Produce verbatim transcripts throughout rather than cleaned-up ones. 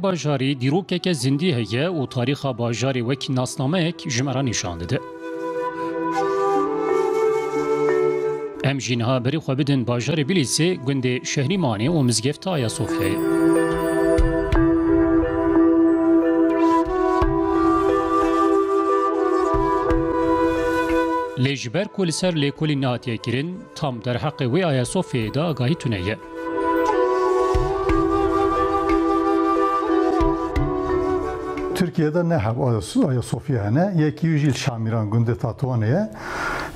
Bajarî dîrokeke zindî heye û tarîxa bajarê wek nasnameyek ji me re nîşan dide. Em jî niha berê xwe bidin bajarê Bilîsê, gundê Şehrîmanê û Mizgefta Ayasofyayê. Lê ji ber ku li ser lêkolîn nehatiye kirin, tam derheqê wê Ayasofyayê de agahî tune ye. Tirkiyede ne heb Ayas-, Ayasofya hene. Yekî wî jî li Şamîran, gundê Tatwanê ye.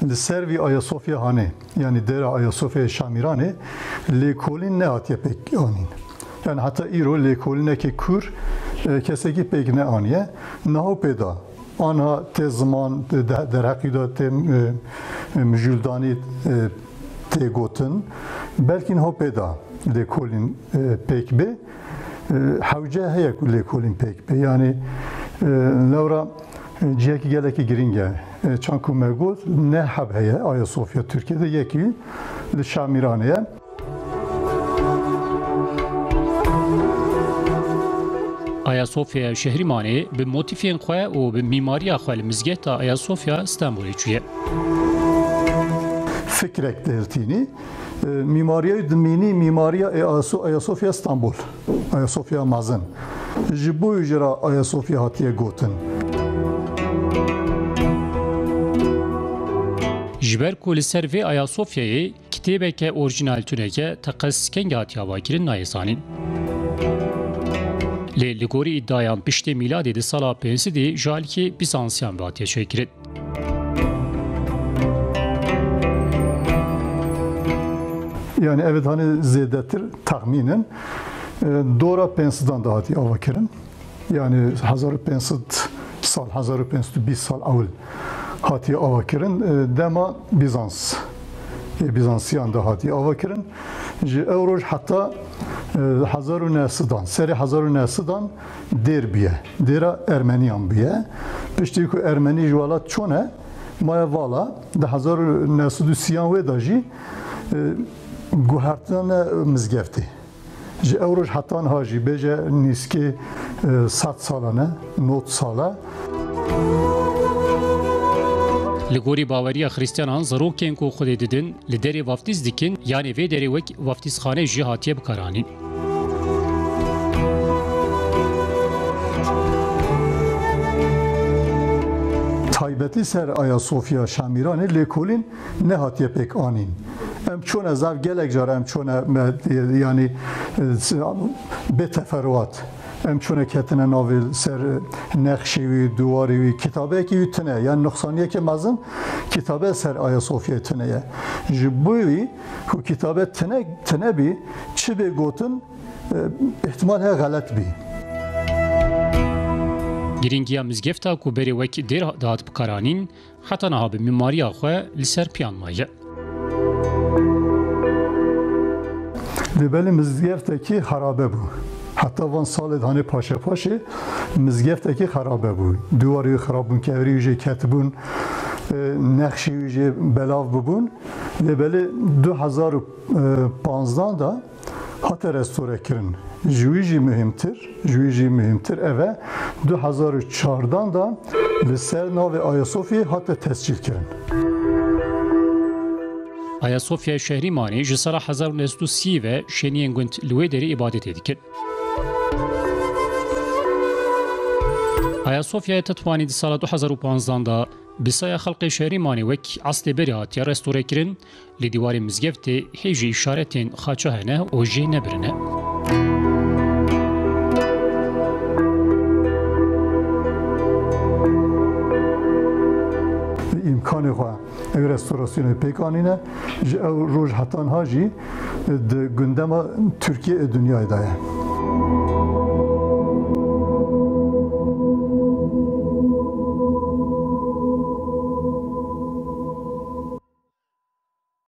Li ser vî Ayasofya hanê, yanî dêra Ayasofyayê Şamîranê lêkolîn nehatiye pêk anîn. Yanî heta îro lêkolînekê kûr, e, kesekî pêk neaniye. Niha pê da. Anha tê ziman, de-, derheqî de tê, e, e, mijûldanî, e, tê gotin. Belkî niha pê da lêkolîn, e, pêk bê. E, hewce heye ku lêkolîn pêk bê. Yanî, e, lewra, e, cihekî gelekî girîng e. E, çand ku me got, ne heb heye Ayasofya Tirkiyede, yekî li Şamîranê ye. Ayasofya Şehrîmanê bi motîfên xwe û bi mîmariya xwe li mizgehta Ayasofya Stenbolê çûye. Fikrek dihiltînî, e, mîmariya wî dimînî mîmariya ê Ayaso-, Ayasofya Stenbol, Ayasofya Mezin. Ji bo wî jî re Ayasofya hatiye gotin. Ji ber ku li ser vê Ayasofyayê kitêbeke orjînal tuneke teqez kengî hatiye avakirin nayê zanîn. Lê li gorî îdiayan piştê mîladê di sala pênc sedî ji alîkî Bîzansiyan ve hatiye çêkirin. Yanî ev danê zêdetir texmîn in. E, dora pênc sedan de hatiye avakirin. Yanî hezar û pênc sed sal, hezar û pênc sed û bîst sal ewil hatiye avakirin. E, dema Bîzans, ê Bîzansiyan de hatiye avakirin. Ji ew roj heta, e, hezar û neh sedan, serê hezar û neh sedan dêr bûye. Dêra Ermeniyan bûye. Piştî ku Ermenî ji welat çûne, maye vala, di hezar û neh sed û sî yan wê de jî, e, guhertine mizgeftê. Ji ew roj heta niha jî bêje nîskê, e, sed sal e, nod sal e. Li gorî baweriya Xristiyanan, zarokên ku Xwedê didin, li derê vaftîz dikin, yanê vê derê wek vaftîzxane jî hatiye bikaranîn. Taybetî ser Ayasofya Şamîranê lêkolîn nehatiye pêk anîn. Em çûne zaf gelek car em çûne me, yanî, e, bê teferuat. Em çûne ketine navê ser nexşê wî, duwarê wî, kitabeyekî wî tune, yanî nuqsaniyeke mezin kitabe ser Ayasofyayê tune ye. Ji bo wî ku kitabe tune, tune bî, çi bê gotin, e, îhtimal heye xelet bî. Girîngiya mizgefta ku berê wek dêr dihat bikaranîn, heta niha bi mîmariya xwe li ser piyan maye. Lê belê mizgeftekî xerabe bû. Heta van salê hanê paşe paşê mizgeftekî xerabe bû. Diwarê wî xerab bûn, kevirî wî jê ketibûn, e, nexşî wî jê belav bibûn. Lê belê du hezar û panzdan de hate restore kirin. Ji wî jî muhîmtir, ji wî jî muhîmtir ev e, du hezar û çardan de li ser navê Ayasofyê hate tescîl kirin. Ayasofya Şehrîmanê ji sala hezar û neh sed û sî ve şêniyên gund li wê derê îbadetê dikin. Ayasofya Tetwanî di sala du hezar û panzdan de bi saya xelkê Şehrîmanê wek eslê berê hatiye restore kirin. Li dîwarê mizgeftê hê jî îşaretên xaça hene û jê nebirine. Îmkanê xwe ew restorasyonê pêk anîne, ji ew roj heta niha jî di gundema Tirkiye û dinyayê de ye.